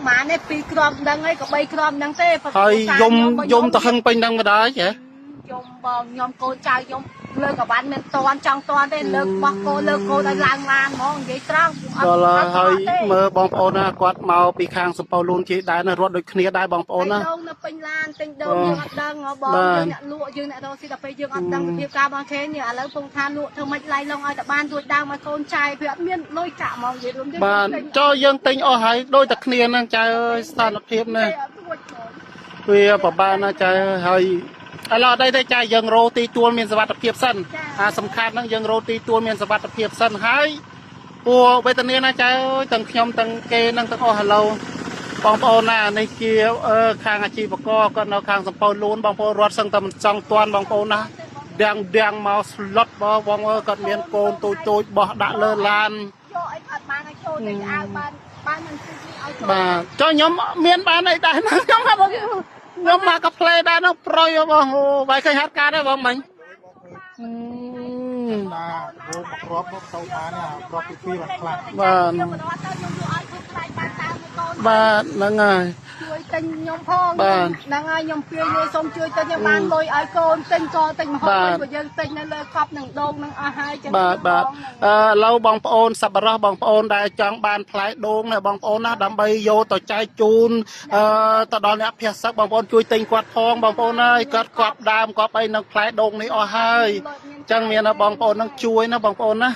ម៉ានេះពីរគ្រាប់ដឹងអីក៏បីគ្រាប់ដឹងទេ ហើយយំយំទៅហឹងពេញហ្នឹងបណ្ដោយហ៎ យំបងខ្ញុំកូនចៅខ្ញុំលើកអវ៉ាន់មានតន់ចង់តន់ទេលើកបោះកូនលើកកូនឲ្យឡើងឡានហ្មងនិយាយត្រង់អត់ ដល់ហើយមើលបងប្អូនណាគាត់មកពីខាងសំពៅលូនជាដែរណារត់ដូចគ្នាដែរបងប្អូនណា ដូងនៅពេញឡានទិញដូងយើងអត់ដឹងហ៎បងយើងអ្នកលក់យើងអ្នករកស៊ីដល់ពេលយើងអត់ដឹងសភាពការបងខេនេះឥឡូវពងថាលក់ធ្វើម៉េចឡៃឡងឲ្យតែបានរួចដើមឲ្យកូនចៅវាអត់មានលុយកាក់ហ្មងនិយាយរួមយើង បាទចូលយើងទិញអស់ហើយដូចតែគ្នាហ្នឹងចៅអើយស្ថានភាពនេះ អត់រួចហ្មង វាប្របានណាចៅហើយឥឡូវអត់អីទេចៅយើងរោទីទួលមានសវត្ថភាពសិនអាសំខាន់ហ្នឹងយើងរោទីទួលមានសវត្ថភាពសិនហើយពួកវេទនាណាចៅអើយទាំងខ្ញុំទាំងគេហ្នឹងទាំងអស់ឥឡូវបងប្អូនណានេះជាខាងអាជីវករគាត់នៅខាងសំពៅលូនបងប្អូនរត់សឹងតែមិនចង់ទាន់បងប្អូនណាដាំងដាំងមកស្លុតបងបងអើយគាត់មានកូនតូចតូចបោះដាក់លើឡាន យកអីអត់បានឲ្យចូលតែអាវបានបានមិនគឺឲ្យចូល បាទចុះខ្ញុំមានបានអីដែរហ្នឹងខ្ញុំថាបងខ្ញុំមកកាផ្លេដែរហ្នឹងប្រុយបងអូបាយឃើញហាត់ការដែរបងមិញ បាទរោមកគ្រាប់មកទៅបានអាគ្រាប់ទី2បានខ្លះ បាទ ខ្ញុំមិនអត់ទៅខ្ញុំលក់ឲ្យធូរថ្លៃបានតាមមួយកូន បាទហ្នឹងហើយ ជួយទិញខ្ញុំផង បាទ ហ្នឹងហើយខ្ញុំពៀយសូមជួយទិញខ្ញុំបានលុយឲ្យកូនទិញក៏ទិញម្ហូប បាទ វិញព្រោះយើងទិញនៅលើកប់នឹងដូងនឹងអស់ហើយចឹង បាទបាទអឺឥឡូវបងប្អូនសប្បុរសបងប្អូនដែលចង់បានផ្លែដូងណាបងប្អូនណាដើម្បីយកទៅចែកជូនអឺទៅដល់អ្នកភៀសសឹកបងប្អូនជួយទិញគាត់ផងបងប្អូនអើយគាត់គាត់ដើមគាត់អីនឹងផ្លែដូងនេះអស់ហើយអញ្ចឹងមានបងប្អូននឹងជួយណាបងប្អូនណា